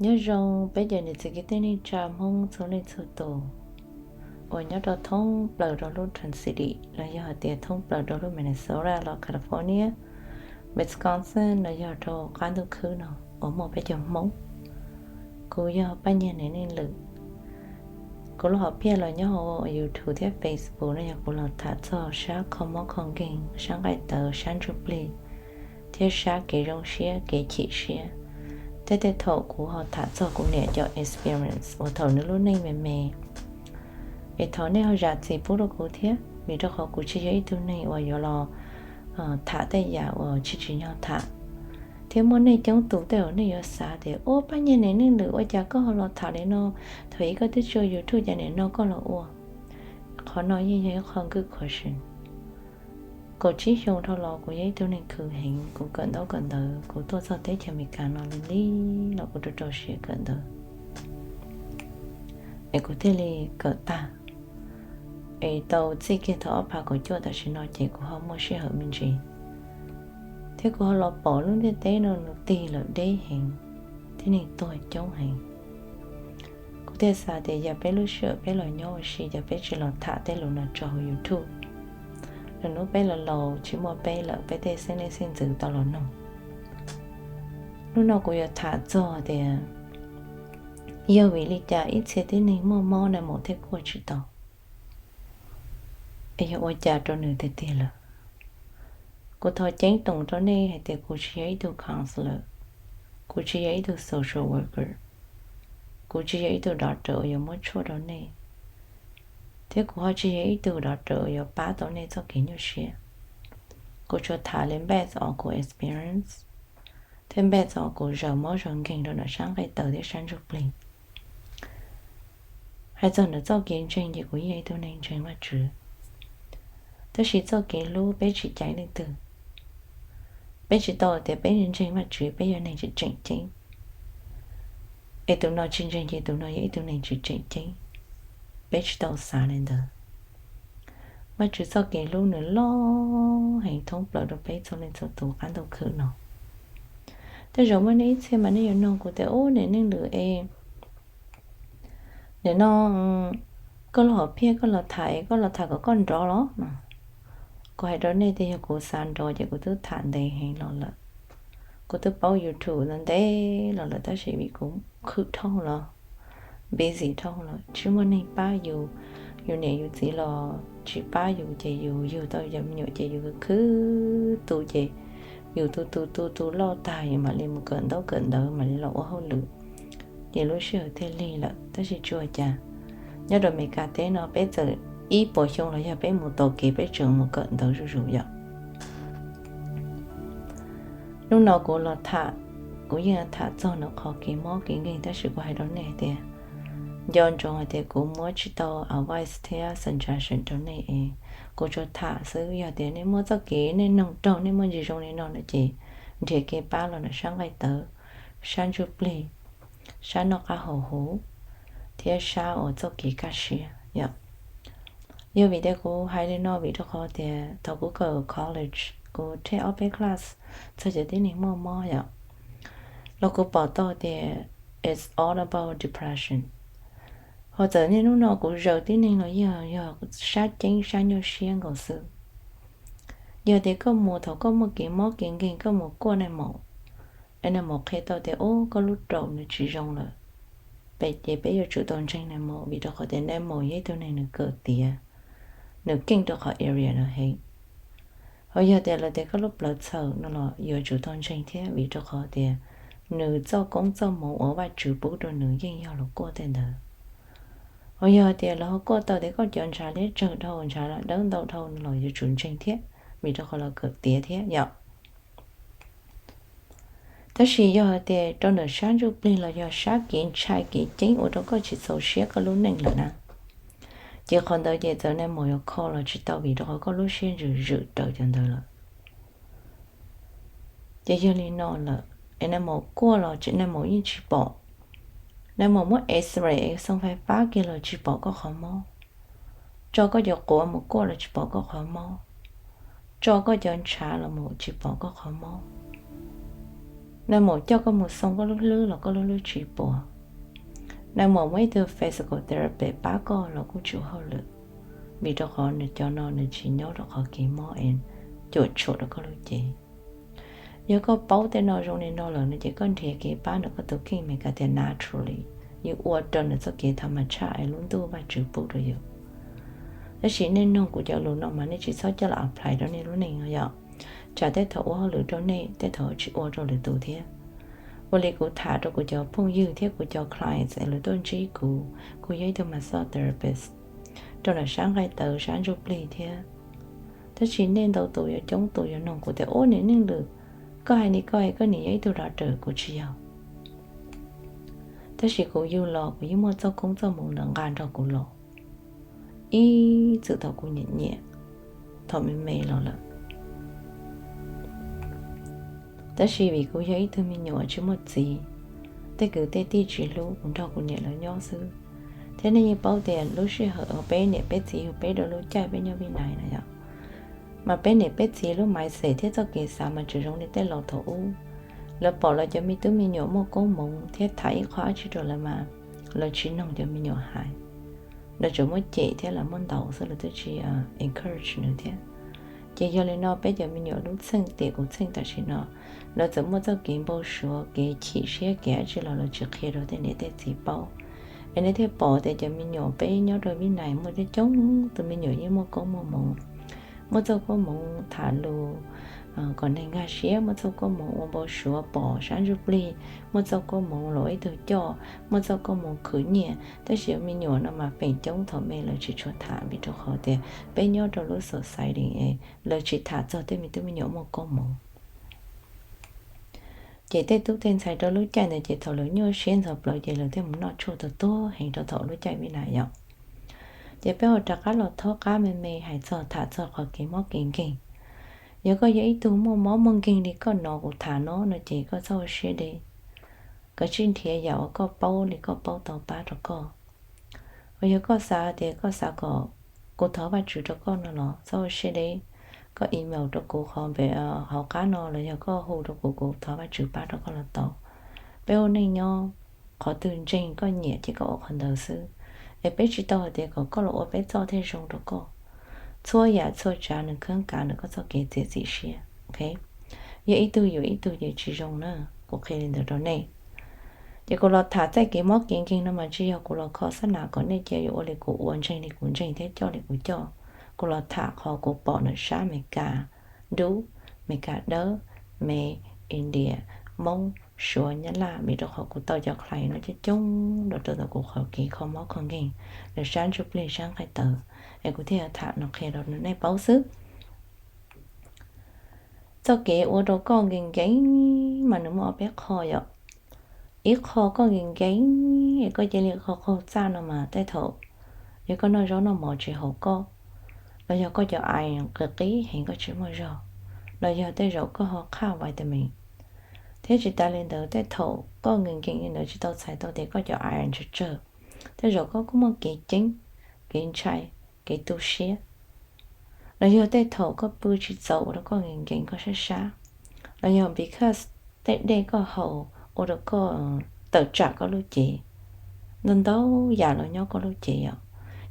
Nyob zoo peb cov niam txiv kwv tij neej tsa Hmoob txhua leej txhua tus uas nyob rau thoob plaws rau lub Twin City los yog hais tias thoob plaws rau lub Minnesota los California, Wisconsin los yog rau qab ntuj khwb no uas muaj peb cov Hmoob. Kuv yog Paj Nyiag Niam Neej Lwm. Kuv lub hom phiaj los nyob hauv YouTube thiab Facebook no yog kuv los tham txog sab kho mob kho nkeeg, sab nqaij tawv, sab ntsuj plig, thiab sab kev zoo siab kev chim siab. Thiab tej thaum kuv ho tham txog kuv niam cov experience uas thaum nws lub neej me me. Es thov nej ho zam txim pub rau kuv thiab, vim rau qhov kuv tsis yog ib tug neeg uas yuav los tham tej yam uas tsis tsim nyog tham. Thiab muaj nej coob tus tej uas nej yuav xav tias, ua Paj Nyiag Niam Neej Lwm, ua cas koj ho los tham li no? Thaum ub koj twb tsis ua YouTube, cas nim no koj los ua? Qhov no yeej yog ib qho good question. Kaum tsib xyoo dhau los kuv yog ib tug neeg khwv heev, kuv kawm ntaub kawm ntawv, kuv tuaj txog teb chaws Amelikas no li li los kuv rau rau siab kawm ntawv, es kuv thiaj li kawm tag. Es tau txij kiag thaum ob phav kaum cuaj tam sim no ces kuv ho muaj sij hawm me ntsis, thiab kuv ho los pom lub ntiaj teb no nws tig lawm deb heev, thiab neeg tuag coob heev. Kuv thiaj xav tias yog peb lub sij hawm peb los nyob ua si, yog peb tsis los tham tej lus no tso hauv YouTube, lwm hnub peb los laus tsis muaj peb lawm, peb tej xeeb leej xeeb ntxwv tau los noog. Hnub no kuv yuav tham txog tias yog vim li cas ib txhia tib neeg muaj mob nais maum thiab kuaj tsis tau, es yog ua cas rau nws tiag tiag lawm. Kuv thov ceeb toom rau nej hais tias kuv tsis yog ib tug counselor, kuv tsis yog ib tug social worker, kuv tsis yog ib tug doctor uas yuav muab tshuaj rau nej, thiab kuv ho tsis yog ib tug doctor uas yuav pab tau nej txoj kev nyuaj siab. Kuv tsuas tham li based on kuv experience, thiab based on kuv zaws mob zaws nkeeg rau nram sab nqaij tawv thiab sab ntsuj plig. Hais txog ntawm txoj kev ntseeg ces kuv yeej yog ib tug neeg ntseeg Vajtswv, tab sis txoj kev hlub peb tsis caiv leej twg. Peb tsis tau tias peb ntseeg Vajtswv peb yog neeg tseem tseem ceeb, es tus no tsis ntseeg ces tus no yog ib tug neeg tsis tseem ceeb. Peb tsis tau xav li ntawd. Vajtswv txoj kev hlub nws loj heev thoob plaws rau peb txhua leej txhua tus qab ntuj khwb no. Tej zaum muaj nej ib txhia mas nej yuav nug kuv tias, ub, Niam Neej Lwm es nim no koj lub hom phiaj koj los tham es koj los tham kom koj nrov los no? Kuv hais rau nej tias yog kuv xav nrov ces kuv twb tham ntev heev los lawm. Kuv twb paub YouTube ntev los lawm tab sis vim kuv khwv dhau los, busy dhau los tsis muaj neeg pab yus, yus niam yus txiv los tsis pab yus ces yus yug tau yus me nyuam ces yus khwv tu ces yus tu tu tu tu loj tag yus mam li mus kawm ntaub kawm ntawv mam li los ua hauj lwm, ces lub sij hawm thiaj lig lawm. Tab sis tsis ua cas, nyob rau Amelikas teb no peb txawm ib puas xyoo los yog peb mus taus kev peb tseem mus kawm ntawv zuj zus yom. Hnub no kuv los tham, kuv yeej tham txog ntawm qhov kev mob kev nkeeg tab sis kuv hais rau nej hais tias, nco ntsoov hais tias kuv muab tsis tau advice thiab suggestion rau nej es kuv tsuas tham xwb. Yog tias nej muaj txoj kev nej noog raug nej muaj ntsis zoo li no no ces nrhiav kev pab los ntawm sab nqaij tawv, sab ntsuj plig, sab noj qab haus huv, thiab sab uas txoj kev kaj siab yom. Yog vim tias kuv hais li no vim rau qhov tias thaum kuv kawm college kuv take ob peb class txog cov tib neeg muaj mob yom, los kuv pom tau tias it's all about depression. Ho txawm niaj hnub no kuv zaws tib neeg los yog, yog sab ceeb sab nyuaj siab nkaus xwb. Yog tias koj mus thaum koj muaj kev mob kev nkeeg koj mus kuaj nais maum, es nais maum qhia tau tias ub koj lub raum nws tsis zoo lawm, peb ces peb yuav tsum tau ntseeg nais maum vim rau qhov tias nais maum yog ib tug neeg nws kawm tiav, nws keej rau qhov area no heev. Ho yog tias lawv tias koj lub plawv txhaws no los yuav tsum tau ntseeg thiab vim rau qhov tias nws txoj koob txoj hmoov uas Vajtswv pub rau nws yeej yog los kuaj tej ntawd. Ho yog tias lawv ho kuaj tau tias koj cov ntshav liab tsawg dhau ntshav dawb ntau dhau no los yuav tsum ntseeg thiab vim rau qhov lawv kawm tiav thiab yom. Tab sis yog hais tias rau ntawm sab ntsuj plig los yog sab kev ntshai kev ceeb ua rau koj tsis txaus siab koj lub neej lawm na, ces qhov ntawd ces txawm nais maum yuav kho los tsis tau vim rau qhov koj lub siab ntsws zwm raws cov ntawd lawm. Ces yog li no lawm es nais maum kuaj los nais maum yeej tsis pom. Nais maum muab X-ray xoo fais fab kiag los tsis pom koj qhov mob. Tso koj cov quav mus kuaj los tsis pom koj qhov mob. Tso koj cov ntshav los mus tsis pom koj qhov mob. Nais maum coj koj mus xoo koj lub hlwb los koj lub hlwb tsis puas. Nais maum muaj ib tug physical therapist pab koj los kuj tsis ua hauj lwm, vim rau qhov nws cov no nws tsis nyob rau qhov kev mob es cuam tshuam rau koj lub cev. Yog koj paub tej no zoo li no lawm no ces koj nrhiav kev pab ntawm koj tus kheej, Meskas tias naturally, yus ua raws nws txoj kev tham mas tshaj es lub ntuj Vajtswv pub rau yus. Tab sis nej noog kuv cov lus no mas nej tsis txhob coj los apply rau nej lub neej no yom. Tsam tej thaum ua hauj lwm rau nej, tej thaum tsis ua rau lwm tus thiab. Ua li kuv tham rau kuv cov phooj ywg thiab kuv cov clients es lawv tuaj ntsib kuv, kuv yog ib tug massage therapist rau ntawm sab nqaij tawv sab ntsuj plig thiab. Tab sis nej ntau tus yuav coob tus yuav noog kuv tias, ub, niam Neej Lwm, koj hais li koj es koj niam yog ib tug doctor, kuv tsis yog. Tab sis kuv yug los kuv yeej muaj txoj koob txoj hmoov ntawd nqa nrog kuv los ib txwm thaum kuv nyiam nyiam, thaum me me los lawm. Tab sis vim kuv yog ib tug me nyuam tsis muaj txiv, tej kwv tej tij tsis hlub, kuv nrog kuv niam lawv nyob xwb. Thiab nej yeej paub tias lub sij hawm uas peb niam peb txiv yug peb rau lub caij peb nyob Vib Nais na yom, mas peb niam peb txiv lub mindset thiab txoj kev xav mas tseem zoo li tej laus thaum ub. Lawv pom lawv cov me tub me nyuam muaj koob hmoov thiab tham ib qho dab tsi rau lawv mas lawv tsis noog cov me nyuam hais. Lawv tsuas muab cem thiab lawv muab ntaus xwb, lawv twb tsis encourage nws thiab. Ces yog li no peb cov me nyuam lub txheej tiam kuv txheej tam sim no, lawv txawm muaj txoj kev npau suav, kev chim siab, kev dab tsi los lawv tsis qhia rau tej niam tej txiv paub. Es nej thiaj pom tias cov me nyuam peb nyob rau Vib Nais muaj coob coob tus me nyuam yeej muaj koob muaj hmoov, muaj txoj koob hmoov tham lus kom neeg nkag siab, muaj txoj koob hmoov ua npau suav pom sab ntsuj plig, muaj txoj koob hmoov los ib tug coj, muaj txoj koob hmoov khwv nyiaj. Tab sis me nyuam no mas feem coob thaum me lawv tsis tshua tham vim rau qhov tias peb nyob rau lub society es lawv tsis tham txog tej me tub me nyuam muaj koob hmoov. Ces tej tub tej ntxhais rau lub caij ntawd ces thaum lawv nyuaj siab ntxhov plawv ces lawv thiaj mus noj tshuaj tuag tuag heev rau thaum lub caij Vib Nais yom. Ces peb ho rov qab los thaub qab me me hais txog tham txog qhov kev mob kev nkeeg. Yog koj yog ib tug muaj mob muaj nkeeg li koj hnov kuv tham no no ces koj txhob ua siab deb. Koj tsij nrhiav yam uas koj paub li koj paub tau pab rau koj. Uas yog koj xav tias koj xav kom kuv thov Vajtswv rau koj no los txhob ua siab deb, koj email rau kuv qhov npe hauv qab no los yog koj hu rau kuv, kuv thov Vajtswv pab rau koj los tau. Peb ua neej nyob, qhov twg ntseeg koj nyiam ces koj ua qhov ntawd xwb. Es peb tsis tau hais tias kom koj los ua peb txoj thiaj zoo rau koj. Txhua yam txhua tsav nws khab kav ntawm koj txoj kev txiav txim siab. Yog ib tug yuav ib tug ces tsis zoo na, kuv qhia li ntawd rau nej. Ces kuv los tham txoj kev mob kev nkeeg no mas tsis yog kuv los kho xab nas kom nej cia yuav ua li kuv ua, ntseeg li kuv ntseeg thiab coj li kuv coj. Kuv los tham qhov kuv pom ntawm sab Amelikas dub, Amelikas dawb, me, India, Hmoob, Suav, Nyab Laj, vim rau qhov kuv tau cov client no coob coob rau rau ntawm kuv qhov kev kho mob kho nkeeg, lawv sab ntsuj plig sab nqaij tawv, es kuv thiaj tham no qhia rau nej paub xwb. Txoj kev ua rau koj nkees nkees mas nws muaj ob peb qho yom. Ib qho koj nkees nkees es koj cia li qaug qaug txaj no mas tej thaum yog koj noj zaub noj mov tsis haum koj, los yog koj cov iron qis qis heev koj tsis muaj zog, los yog tej zaum koj ho qhaj vitamin. Thiab tsis tas li ntawd tej thaum koj nkees nkees li ntawd tsis tau txhais tau tias koj cov iron tsawg tsawg, tej zaum koj kuj muaj kev ceeb, kev ntshai, kev tu siab. Los yog tej thaum koj pw tsis txaus ua rau koj nkees nkees koj sab sab. Los yog because tej dej koj haus ua rau koj tawm tsam koj lub cev. Ntau ntau yam los nyob koj lub cev os.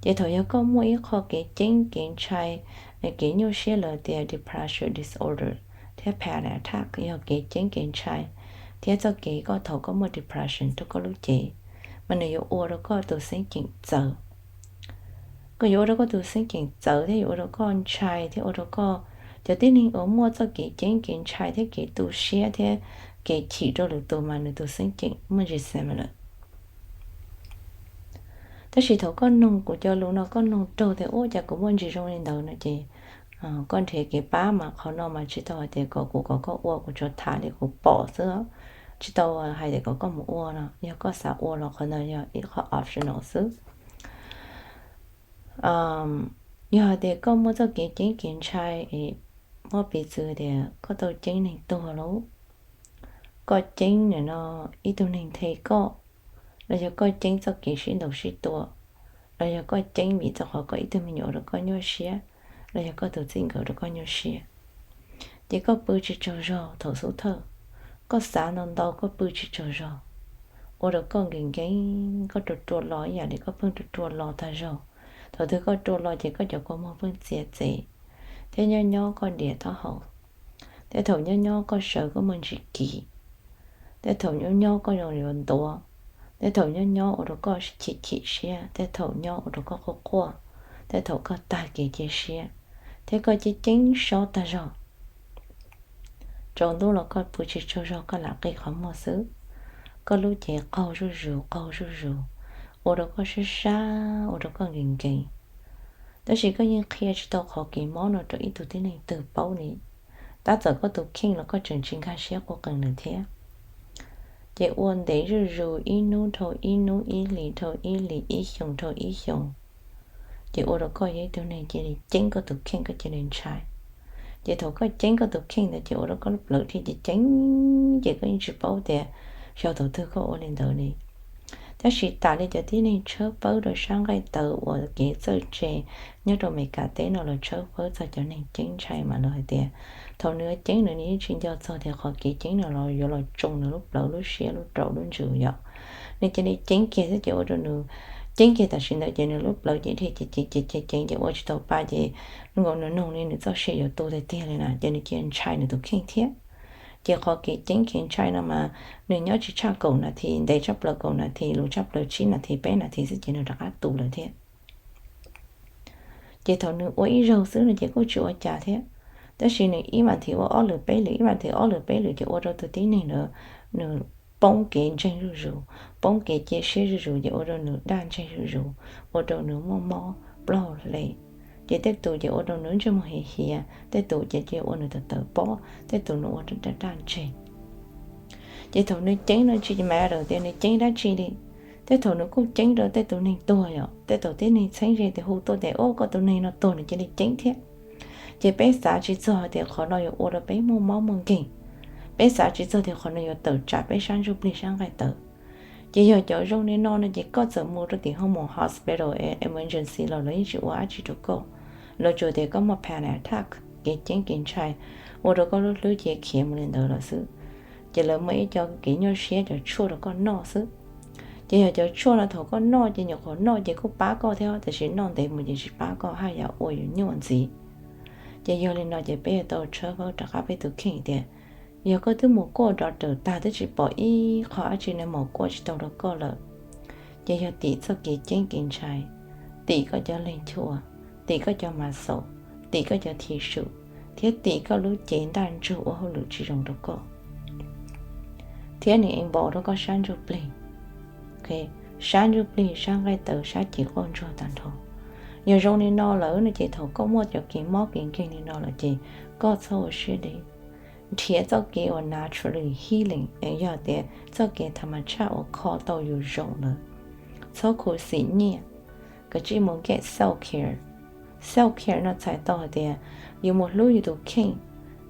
Ces thaum yog koj muaj ib qho kev ceeb kev ntshai, kev nyuaj siab lawv tias depression disorder thiab panic attack, yog kev ceeb kev ntshai, thiab txoj kev koj thaum koj muaj depression rau koj lub cev, mas nws yuav ua rau koj tus xeeb ceem txawv. Koj yuav ua rau koj tus xeeb ceem txawv thiab yuav ua rau koj ntshai thiab ua rau koj, cov tib neeg uas muaj txoj kev ceeb kev ntshai thiab kev tu siab thiab kev chim rau lwm tus mas nws tus xeeb ceem muaj ntsis similar. Tab sis thaum koj noog kuv cov lus no koj noog raug tias ua cas kuv muaj ntsis zoo li ntawd no ces koj nrhiav kev pab mas qhov no mas tsis tau hais tias kom kuv kom koj ua, kuv tsuas tham li kuv pom xwb, tsis tau hais tias kom koj mus ua no. Yog koj xav ua los qhov ntawd yog ib qho optional xwb. Yog hais tias koj muaj txoj kev ceeb kev ntshai, muab piv txwv tias koj tau ceeb neeg tuag lauj, koj ceeb nim no ib tug neeg nthe koj, los yog koj ceeb txoj kev sib ntaus sib tua, los yog koj ceeb vim txoj qhov koj ib tug me nyuam ua rau koj nyuaj siab, los yog koj tus txij nkawm ua rau koj nyuaj siab, ces koj pw tsis tsaug zog thaum xub thawj, Koj xav ntau ntau, koj pw tsis tsaug zog, ua rau koj nkees nkees, koj rua rua los ib yam li koj pheej rua rua los tag zog. Thaum twg koj rua los ces koj cov kua muag pheej txias txes, thiab nyob nyob koj diam taub hau, tej thaum nyob nyob koj sawv koj muaj ntsis kiv, tej thaum nyob nyob koj zoo yuav ntuav, tej thaum nyob nyob ua rau koj chim chim siab, tej thaum nyob ua rau koj quaj quaj, tej thaum koj tag kev cia siab, thiab koj ceeb ceeb sob tag zog. Tsaus ntuj los koj pw tsis tsaug zog, koj lam qi qhov muag xwb, koj lub cev qaug zuj zus qaug zuj zus, ua rau koj sab sab, ua rau koj nkees nkees. Tab sis koj yeej qhia tsis tau qhov kev mob no rau ib tug tib neeg twg paub li. Tab txawm koj tus kheej los koj tseem tsis nkag siab quj qees nws thiab. Ces ua ntev zuj zus, ib hnub dhau ib hnub, ib hlis dhau ib hlis, ib xyoo dhau ib xyoo, ces ua rau koj yog ib tug neeg cia li ceeb koj tus kheej, koj cia li ntshai. Ces thaum koj ceeb koj tus kheej ntawd ces ua rau koj lub plawv thiaj ceeb ceeb, ces koj yeej tsis paub tias xyov thaum twg koj ua li ntawd li. Tab sis tas li cov tib neeg tshawb fawb rau sab nqaij tawv uas kev txawj ntse nyob rau Meskas teb no los tshawb fawb txog cov neeg ceeb ntshai mas lawv hais tias thaum nws ceeb nws yeej tsis nco txog tias qhov kev ceeb no los yuav los tsoo nws lub plawv, lub siab, lub raum, lub ntsws yom. Nws cia li ceeb kiag xwb ces ua rau nws ceeb kiag tam sim ntawd ces nws lub plawv ces dhia ceev ceev ceev ces ua tsis tau pa ces nkaus nws noog li nws txoj sia yuav tu tiag tiag li na, ces nws cia li ntshai nws tus kheej thiab. Ces qhov kev ceeb kev ntshai no mas nws nyob tsis tshaj kaum nas this, ntev tshaj plaws kaum nas this, luv tshaj plaws tsib nas this, peb nas this xwb ces nws rov qab tu lawm thiab. Ces thaum nws ua ib zaug xwb no ces kuj tsis ua cas thiab. Tab sis nws ib mas this ua ob lwm peb lwm, ib mas this ob lwm peb lwm ces ua rau tus tib neeg ntawd nws poob kev ntseeg zuj zus, poob kev cia siab zuj zus ces ua rau nws daj ntseg zuj zus, ua rau nws muaj mob plaub hau hle. Ces tej tus ces ua rau nws ntsej muag hiav hiav, tej tus ces cia ua nws tawm tawm pob, tej tus nws ua rau daj daj ntseg. Ces thaum nws ceeb no tsis matter tias nws ceeb dab tsi li, tej thaum nws kuj ceeb rau tej tus neeg tuag yom, tej thaum tib neeg txheeb ze tias hu tuaj tias o koj tus neeg no tuag nws cia li ceeb thiab. Ces peb xav tsis txog tias qhov no yuav ua rau peb muaj mob muaj nkeeg, peb xav tsis txog tias qhov no yuav tawm tsam peb sab ntsuj plig sab nqaij tawv. Ces yog cov zoo li no no ces koj txawm mus rau tim hoo mus hospital emergency los lawv yeej tsis ua dab tsi rau koj, lawv tsuas tias koj muaj panic attack, kev ceeb kev ntshai, ua rau koj lub hlwb cia khiav mus li ntawd lawm xwb. Ces lawv muaj ib co kev nyuaj siab cov tshuaj rau koj noj xwb. Ces yog cov tshuaj no thaum koj noj ces nyuam qhuav noj ces kuj pab koj thiab, tab sis noj ntev mus ces tsis pab koj, haj yam ua yus nyuaj ntxiv. Ces yog li no ces peb yuav tau tshawb fawb rov qab peb tus kheej tias yog koj twb mus kuaj doctor tag twb tsis pom ib qho dab tsi, nws mam kuaj tsis tau rau koj lawm, ces yog tim txoj kev ceeb kev ntshai, tim koj cov leeg chua, tim koj cov muscle, tim koj cov tissue, thiab tim koj lub cev ntaj ntsug ua hauj lwm tsis zoo rau koj, thiab nws involve rau koj sab ntsuj plig, sab ntsuj plig, sab nqaij tawv, sab cev quaj ntsuag tag nrho. Yog zoo li no lawm no ces thaum koj muaj cov kev mob kev nkeeg li no lawm ces koj txhob ua siab deb, nrhiav txoj kev uas naturally healing, yog tias txoj kev tham ma tshaj uas kho tau yus zoo lawm. Txhob khuv xim nyiaj, koj tsij mus get self care. Self care no txhais tau hais tias yus mus hlub yus tus kheej,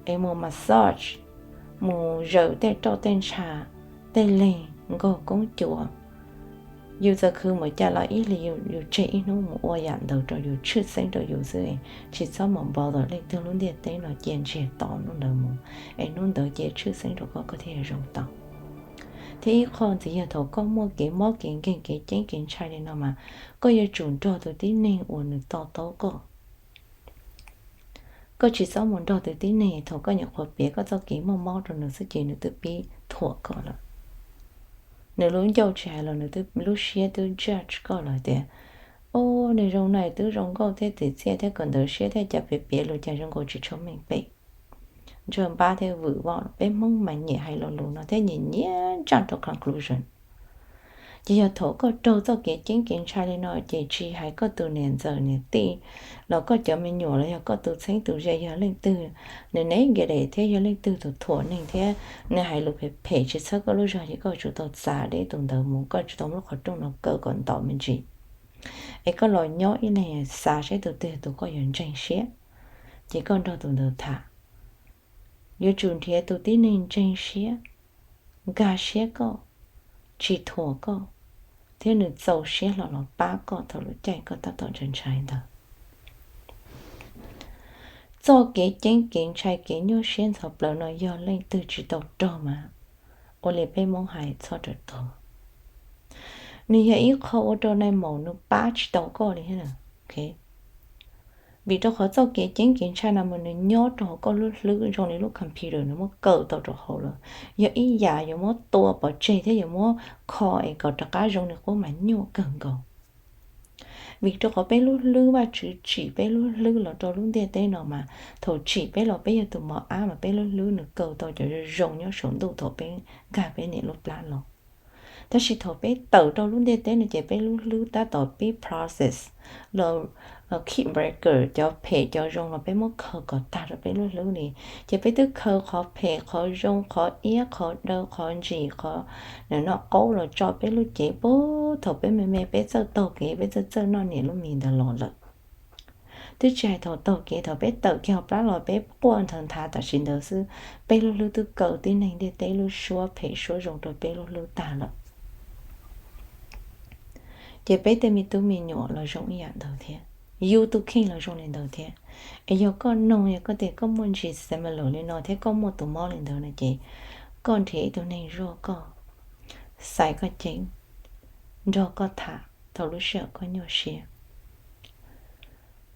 es mus massage, mus zawm tej roj tej ntsha, tej leeg, nkaug koob cua. Yus txawm khwv npaum cas los ib hlis yus tseg ib hnub mus ua yam ntawd rau yus, tshwj xeeb rau yus xwb, tsis txhob mus bother leej twg, lub ntiaj teb no cia ntsiag to hnub ntawd mus, es hnub ntawd cia tshwj xeeb rau koj, koj thiaj yuav zoo tau. Thiab ib qho ntxiv, yog thaum koj muaj kev mob kev nkeeg kev ceeb kev ntshai li no mas, koj yuav tsum nrog tus tib neeg uas nws to taub koj. Koj tsis txhob mus nrog tus tib neeg thaum koj nyuam qhuav piav koj txoj kev muaj mob rau nws xwb ces nws twb pib thuam koj lawm. Nws lub ncauj tsis hais los nws twb, lub siab twb judge koj lawm tias, o, nws zoo na twb zoo nkauj thiab txiv txiaj thiab kawm ntawv siab thiab, cas piav piav lus cas zoo nkaus tsis tshua meej pem. Ntshe npab thiab vwm voj, peb Hmoob mas nyiam hais lo lus no thiab nyiam nyiam jump to conclusion. Ces yog thaum koj raug txoj kev ceeb kev ntshai li no ces tsis hais koj tus niam ntxawm niam tij los koj cov me nyuam los yog koj tus txheeb tus ze yog leej twg, nws negative thiab yog leej twg tus thuam neeg thiab nws hais lus phem phem tsis txhawb koj lub zog ces koj yuav tsum tau txav deb tus ntawd mus, koj yuav tsum tau muab qhov rooj no kaw kom ntom me ntsis. Es koj los nyob ib leeg xav saib tus twg tus koj yuav ntseeg siab, ces koj nrog tus ntawd tham. Yuav tsum nrhiav tus tib neeg ntseeg siab, nkag siab koj, tsis thuam koj, thiab nws txaus siab hlo los pab koj thaum lub caij koj tab tom ntshai ntshai ntawd. Txoj kev ceeb kev ntshai kev nyuaj siab ntxhov plaws no yog leej twg tsis tau raug mas Ua li peb Hmoob hais txhob rawm tuag. Nws yog ib qho ua rau nai maum nws pab tsis tau koj li thiab. Vim rau qhov txoj kev ceeb kev ntshai no mas nws nyob rau hauv koj lub hlwb zoo li lub computer nws muab kaw tau rau hauv lawm. Yog ib yam yuav muab tua pov tseg thiab yuav muab kho es kom rov qab zoo li qub mas nyuaj kawg nkaus. Vim rau qhov peb lub hlwb, Vajtswv tsim peb lub hlwb los rau lub ntiaj teb no mas thaum tsim peb los peb yog tus mos ab mas peb lub hlwb nws kaw tau cov zoo zoo nyob saum ntuj thaum peb nkag peb niam lub plab los. Tab sis thaum peb tawm rau lub ntiaj teb no ces peb lub hlwb tab tom pib process los, keep record cov phem cov zoo los peb muab khaws kom tag rau peb lub hlwb li. Ces peb twb khaws qhov phem qhov zoo, qhov iab qhov daw, qhov ntsim qhov no qaub los tso peb lub cev puag thaum peb me me peb txawj taug kev peb txawj txawj noj niam lub mis ntawd los lawm. Twb tsis hais thaum taug kev, thaum peb tawm kiag hauv plab los peb quaj nthav nthav tam sim ntawd xwb, peb lub hlwb twb kaw tib neeg ntiaj teb lub suab phem suab zoo rau peb lub hlwb tag lawm. Ces peb tej me tub me nyuam los zoo ib yam ntawd thiab, yus tus kheej los zoo li ntawd thiab. Es yog koj noog, yog koj tias koj muaj genes similar li no thiab koj muaj tus mob li ntawd no ces koj nrhiav ib tug neeg zuaj koj, xaiv koj ceeb, nrog koj tham thaum lub sij hawm koj nyuaj siab.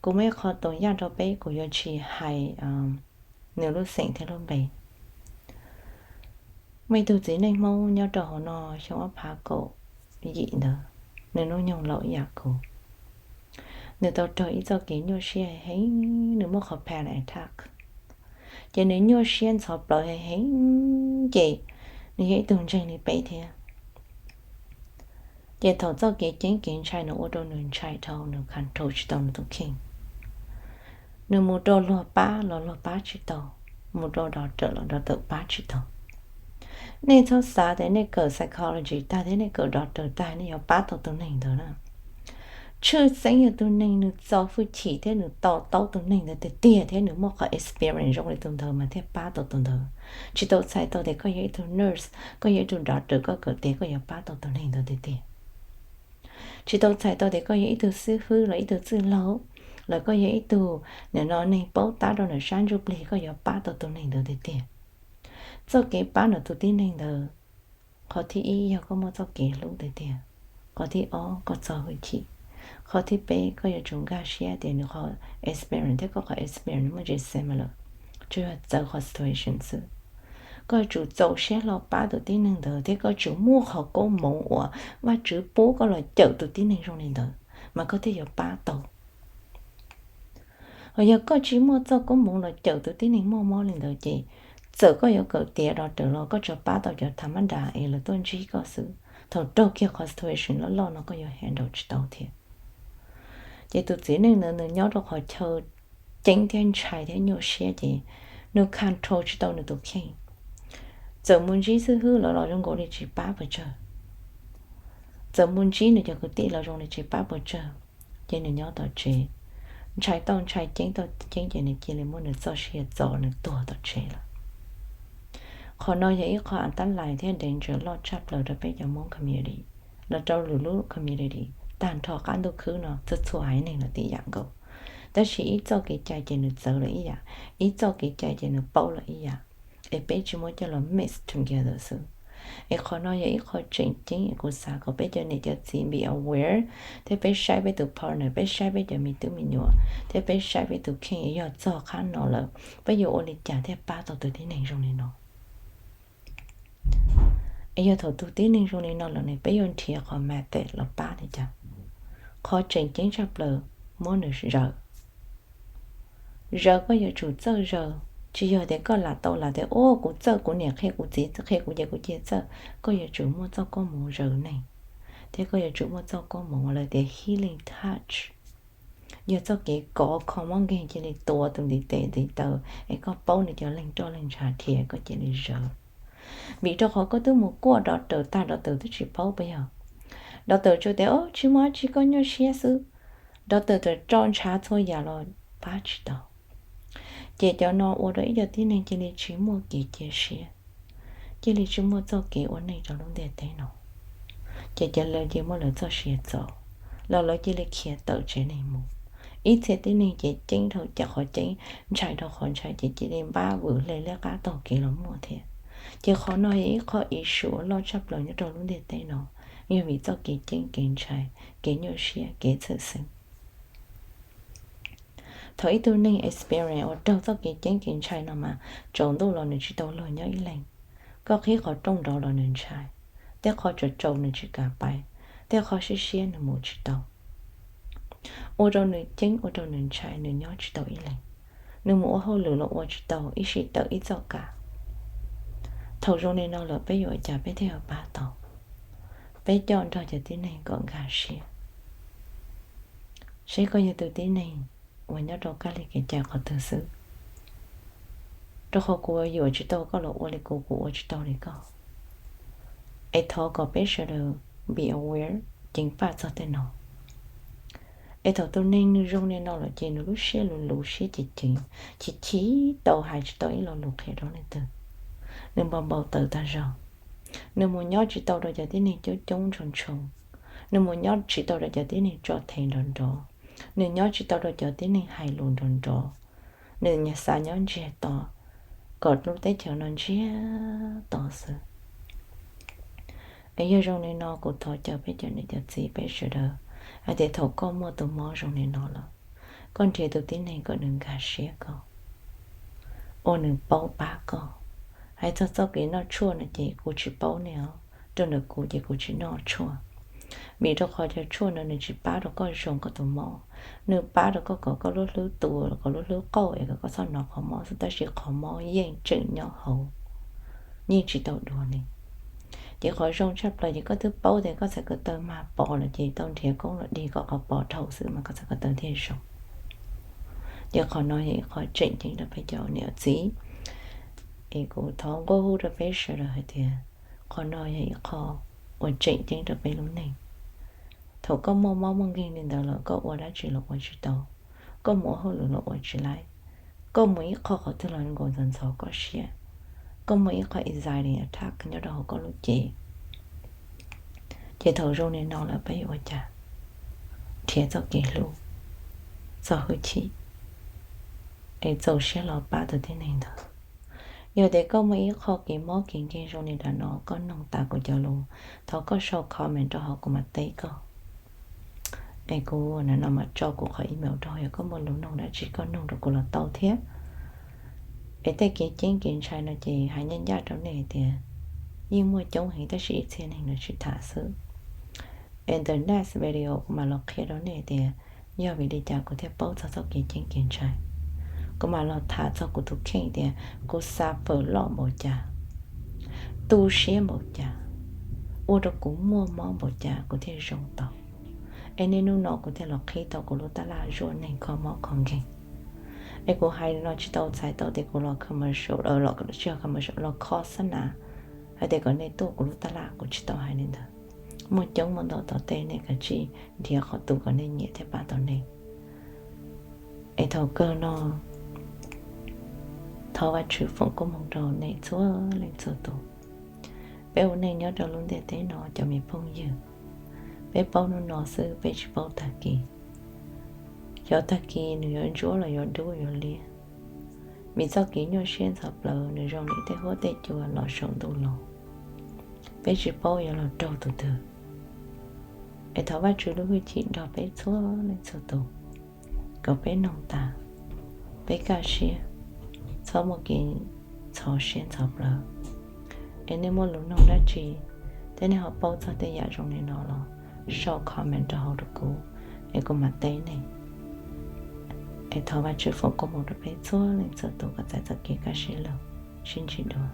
Kuv muaj ib qho tus yaj rau peb, kuv yuav tsis hais nws lub xeem thiab lub npe. Muaj ib tug txiv neej Hmoob nyob rau hauv no xyoo ob phav kaum yim ntawd, nws hnub nyoog laus ib yam kuv. Nws tau raug ib txoj kev nyuaj siab heev, nws muaj qhov panic attack. Ces nws nyuaj siab ntxhov plawv heev heev, ces nws yog ib tug ntseeg li peb thiab. Ces thaum txoj kev ceeb kev ntshai nws ua rau nws ntshai dhau, nws control tsis tau nws tus kheej. Nws mus rau luag pab los luag pab tsis tau, mus rau doctor los doctor pab tsis tau. Nej txhob xav tias nej kawm psychology tag thiab nej kawm doctor tag nej yuav pab tau tus neeg ntawd na. Tshwj xeeb yog tus neeg nws txo hwj chim thiab nws to taub tus neeg ntawd tiag tiag thiab nws muaj qhov experience zoo li tus ntawd mas thiaj pab tau tus ntawd. Tsis tau txhais tau tias koj yog ib tug nurse, koj yog ib tug doctor, koj kawm tias koj yuav pab tau tus neeg ntawd tiag tiag. Tsis tau txhais tau tias koj yog ib tug xib hwb los ib tug txwj laug, los koj yog ib tug nim no neeg paub tab rau nram sab ntsuj plig koj yuav pab tau tus neeg ntawd tiag tiag. Txoj kev pab nws tus tib neeg ntawd, qhov thib ib yog koj muaj txoj kev hlub tiag tiag. Qhov thib ob koj txo hwj chim. Qhov thib peb koj yuav tsum nkag siab tias nws qhov experience thiab koj qhov experience muaj tsis similar, tsuas yog txawv qhov situation xwb. Koj yuav tsum txaus siab hlo pab tus tib neeg ntawd thiab koj tsum muaj qhov koob hmoov uas Vajtswv pub koj los cawm tus tib neeg zoo li ntawd mas koj thiaj yuav pab tau. Hos yog koj tsis muaj txoj koob hmoov los cawm tus tib neeg muaj mob li ntawd ces txawm koj yuav kawm tiav doctor los koj tsuas pab tau cov tha mab das es lawv tuaj ntsib koj xwb. Thaum raug kiag qhov situation loj loj no koj yuav handle tsis tau thiab. Ces tus txiv neej ntawd nws nyob rau qhov chaw ceeb thiab ntshai thiab nyuaj siab ces nws control tsis tau nws tus kheej. Txawm mus ntsib xib hwb lawv los zoo nkaus li tsis pab pes tsawg. Txawm mus ntsib nws cov kwv tij los zoo li tsis pab pes tsawg, ces nws nyob tom tsev, ntshai tau ntshai ceeb tau ceeb ces nws cia li muab nws txoj sia txo nws tuag tom tsev lawm. Qhov no yog ib qho a tab lais thiab danger loj tshaj plaws rau peb cov Hmoob community, los rau lwm lub community tag nrho qab ntuj khwb no txhua txhua haiv neeg los tib yam nkaus. Tab sis ib txoj kev cai ces nws txawv lawm ib yam, ib txoj kev cai ces nws paub lawm ib yam, es peb tsis muab coj los mix together xwb. Es qhov no yog ib qho tseem ceeb es kuv xav kom peb cov niam cov txiv be aware, thiab peb saib peb tus partner, peb saib peb cov me tub me nyuam, thiab peb saib peb tus kheej yog txog qhab no lawm peb yuav ua li cas thiaj pab tau tus tib neeg zoo li no. Es yog thaum tus tib neeg zoo li no lawm ne peb yuav nrhiav qhov method los pab li cas? Qhov tseem ceeb tshaj plaws, muab nws zaws. Zaws koj yuav tsum txawj zaws, tsis yog tias koj lam tau lam tias ua kuv txawj, kuv niam qhia kuv txiv qhia kuv ces kuv cia txawj. Koj yuav tsum muaj txoj koob hmoov zaws neeg, thiab koj yuav tsum muaj txoj koob hmoov lawv tias healing touch. Yog txoj kev kov kho mob nkeeg cia li tua tus ntiv tes ntiv taw es koj paub nws cov leeg roj leeg ntshav dhia koj cia li zaws. Vim rau qhov koj twb mus kuaj doctor tag doctor twb tsis paub puas yog? Doctor tsuas tias o tsis muaj dab tsi koj nyuaj siab xwb. Doctor tso ntshav txhua yam los pab tsis tau. Ces cov no ua rau ib co tib neeg cia li tsis muaj kev cia siab, cia li tsis muaj txoj kev ua neej rau lub ntiaj teb no. Ces cov lawv cia muab lawv txoj sia txo, los lawv cia li khiav tawm tsev neeg mus. Ib txhia tib neeg ces ceeb dhau qhov ceeb, ntshai dhau qhov ntshai ces cia li npab vwm hle liab qab taug kev los muaj thiab. Ces qhov no yog ib qho issue uas loj tshaj plaws nyob rau lub ntiaj teb no, yog vim txoj kev ceeb kev ntshai, kev nyuaj siab, kev txhawj xeeb. Thaum ib tug neeg experience uas raug txoj kev ceeb kev ntshai no mas, tsaus ntuj los nws tsis tau luag nyob ib leeg. Koj qhib qhov rooj nrov los nws ntshai, tej qho tsaus tsaus nws tsis kam pais, tej qho siab siab nws mus tsis tau. Ua rau nws ceeb, ua rau nws ntshai, nws nyob tsis tau ib leeg. Nws mus ua hauj lwm los ua tsis tau, ib sij tawm ib txoj kab. Thaum zoo li no lawm peb yuav ua cas peb thiaj yuav pab tau? Peb coj nrog cov tib neeg kom nkag siab. Seb koj yog tus tib neeg uas nyob rau kab li kev cai qhov twg xwb, rau qhov kuv yuav tsis tau koj los ua li kuv, kuv ua tsis tau li koj. Es thov kom peb sawv daws be aware, ceev faj txog tej no. Es thaum tus neeg nws zoo li no lawm ces nws lub siab luv luv, siab ceev ceev, chim chim, tau hais tsis tau ib lo lus qhia rau leej twg. Nws npau npau taws tag zog. Nws mus nyob tsis tau rau cov tib neeg coob coob ntshoo ntshoo. Nws mus nyob tsis tau rau cov tib neeg tso them nrov nrov. Nws nyob tsis tau rau cov tib neeg hais lus nrov nrov. Nws xav nyob ntsiag to, kom lub teb chaws no ntsiag to xwb. Es yog zoo li no kuv thov caw peb cov niam cov txiv peb sawv daws hais tias thaum koj muaj tus mob zoo li no lawm, koj nrhiav tus tib neeg kom nws nkag siab koj, ua nws paub pab koj. Hais txog txoj kev noj tshuaj no ces kuv tsis paub nej os, rau ntawm kuv ces kuv tsis noj tshuaj. Vim rau qhov cov tshuaj no nws tsis pab rau koj zoo koj tus mob, nws pab rau koj kom koj lub hlwb tu, kom lub hlwb qauj es kom koj txhob hnov qhov mob xwb, tab sis qhov mob yeej tseem nyob hauv, yeej tsis tau dua li. Ces qhov zoo tshaj plaws ces koj twb paub tias koj txhais ko taw mag pos lawm ces tau nrhiav koob los dig kom qhov pos dhau xwb mas koj txhais ko taw thiaj zoo. Ces qhov no yog ib qho tseem ceeb rau peb cov niam txiv. Es kuv thov nquab hu rau peb sawv daws hais tias qhov no yog ib qho uas tseem ceeb rau peb lub neej. Thaum koj muaj mob muaj nkeeg li ntawd lawm koj ua dab tsi los ua tsis tau, koj mus ua hauj lwm los ua tsis laib, koj mus ib qho qhov twg los nkaus ntxhov ntxhov koj siab, koj muaj ib qho anxiety attack nyob rau hauv koj lub cev. Ces thaum zoo li no lawm peb yuav ua cas? Nrhiav txoj kev hlub, txo hwj chim, es txaus siab los pab tus tib neeg ntawd. Yog tias koj muaj ib qho kev mob kev nkeeg zoo li nram no koj noog tas kuv cov lus, thov koj sau comment rau hauv kuv mam teb koj. Es kuv nim no mam tso kuv qhov email rau, yog koj muaj lus noog dab tsi koj noog rau kuv los tau thiab. Es tej kev ceeb kev ntshai no ces hais ncaj ncaj rau nej hais tias yeej muaj coob heev tab sis ib txhia neeg nws tsis tham xwb. Es the next video kuv mam los qhia rau nej tias yog vim li cas kuv thiaj paub txog txoj kev ceeb kev ntshai. Kuv mam los tham txog kuv tus kheej tias kuv suffer loj npaum cas, tu siab npaum cas, ua rau kuv muaj mob npaum cas kuv thiaj zoo tau. Es niaj hnub no kuv thiaj los qhib tau kuv lub tab laj zuaj neeg kho mob kho nkeeg. Es kuv hais li no tsis tau txhais tau tias kuv los commercial, los tsis yog commercial, los kho xab nas hais tias kom nej tuaj kuv lub tab laj, kuv tsis tau hais li ntawd. Muaj coob muaj ntau tom tej, nej kav tsij nrhiav qhov tus kom nej nyiam thiaj pab tau nej. Es thaum kawg no thov Vajtswv foom koob hmoov rau nej txhua leej txhua tus. Peb ua neej nyob rau lub ntiaj teb no cov me phooj ywg, peb paub hnub no xwb peb tsis paub tag kis. Xyov tag kis nws yuav ntsuab los yuav dub yuav liab. Vim txoj kev nyuaj siab ntxhov plawv nws zoo li tej huab tej cua los saum ntuj los, peb tsis paub yuav los raug tus twg. Es thov Vajtswv lub hwj chim nrog peb txhua leej txhua tus, kom peb noog tas, peb kaj siab, txhob muaj kev ntxhov siab ntxhov plawv. Es nej muaj lus noog dab tsi, thiab nej ho paub txog tej yam zoo li no los sau comment rau hauv rau kuv, es kuv mam teb nej. Es thov Vajtswv foom koob hmoov rau peb txhua leej txhua tus kom txais txoj kev kaj siab lug, sib ntsib dua.